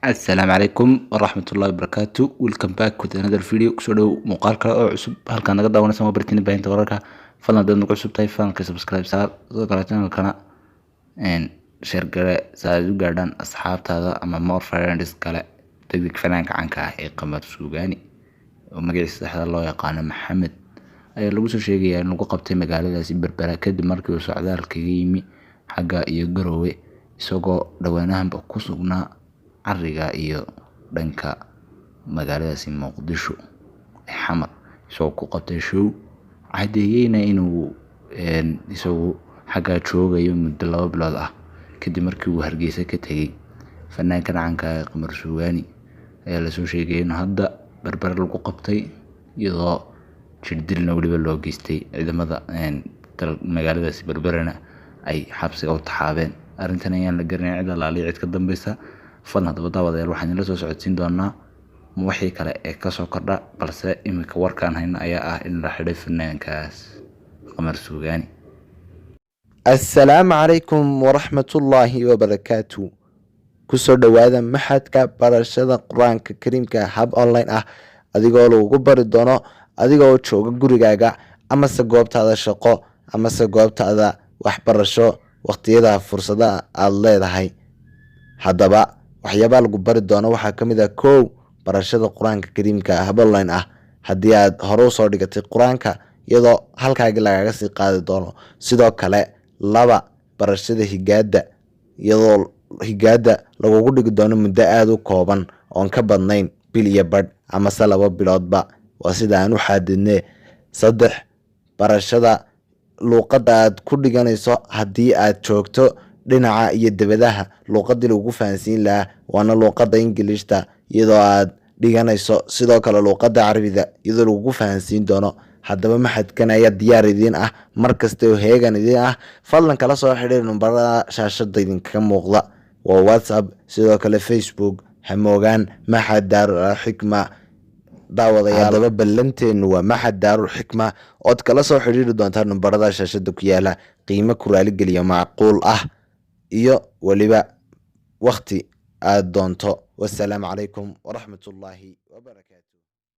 Assalaamu calaykum waraxmatullaahi wabarakaatu. Welcome back with another video. Kusoo dhow muuqaal kale oo cusub. Halkaan naga daawanaysa waa bartina baahinta wararka. Fadlan dad nagu cusub tahay, channelka subscribe saar, sidoo kale channelkana share gare si aad u gaadhaan asxaabtaada ama more friends kale. Degdeg, fanaanka caanka ah ee Qamar Suugaani, oo magaciisa saxda loo yaqaano Maxamed, ayaa lagu soo sheegayaa in lagu qabtay magaaladaasi Berbera kadib markii uu socdaal kaga yimi xagga iyo Garowe, isagoo dhowaanahanba ku sugnaa cariga iyo dhanka magaaladaasi Muqdisho ee Xamar, isagoo ku qabtay show, caddeeyeyna inuu isagu xaggaa joogayo muddo 2 bilood ah kadib markii uu Hargeysa ka tegey. Fanaankan caanka ah ee Qamar Suugaani ayaa lasoo sheegaya in hadda Berbera lagu qabtay, iyadoo jirdilna weliba loo geystay, ciidamada magaaladaasi Berberana ay xabsiga u taxaabeen. Arrintan ayaan la garanayn cid alaaliya cid ka dambeysa. Fadlan haddaba daawadayaal, waxaan idinla soo socodsiin doonaa wixii kale ee kasoo kordha, balse iminka warkaan hayno ayaa ah in la xidhay fanaankaas Qamar Suugaani. Assalaamu calaykum waraxmatullaahi wabarakaatu. Kusoo dhowaada maxadka barashada Qur-aanka Kariimka hab online ah, adigoo lagugu bari doono adigoo jooga gurigaaga amase goobtaada shaqo amase goobtaada waxbarasho, waqtiyada fursadaha aada leedahay. Haddaba waxyaabaha lagu bari doono waxaa kamid ah: kow, barashada Qur-aanka Kariimka hab online ah, haddii aad hore usoo dhigatay Qur-aanka, iyadoo halkaagi lagaga sii qaadi doono. Sidoo kale laba, barashada higaada, iyadoo higaada lagugu dhigi doono muddo aada u kooban oon ka badnayn bil iyo badh amase 2 biloodba, waa sida aan u xaadidne. Saddex, barashada luuqadda aad ku dhiganayso haddii aad joogto dhinaca iyo dibadaha, luuqadii lagugu fahansiin lahaa, waana luuqadda Ingilishta, iyadoo aad dhiganayso sidoo kale luuqadda Carabida, iyadoo lagugu fahansiin doono. Haddaba maxadkan ayaa diyaar idiin ah mar kasta oo heegan idiin ah. Fadlan kala soo xidhiir numbarada shaashada idinkaga muuqda, waa WhatsApp, sidoo kale Facebook. Hamoogaan Maxad Daarul Xikma. Daawadayaal, haddaba ballanteenu waa Maxad Daarul Xikma, ood kala soo xidhiiri doontaa numbarada shaashada ku yaala, qiimo ku raaligeliya, macquul ah, iyo weliba wakti aad doonto. Wasalaamu calaykum waraxmatullaahi wabarakaatu.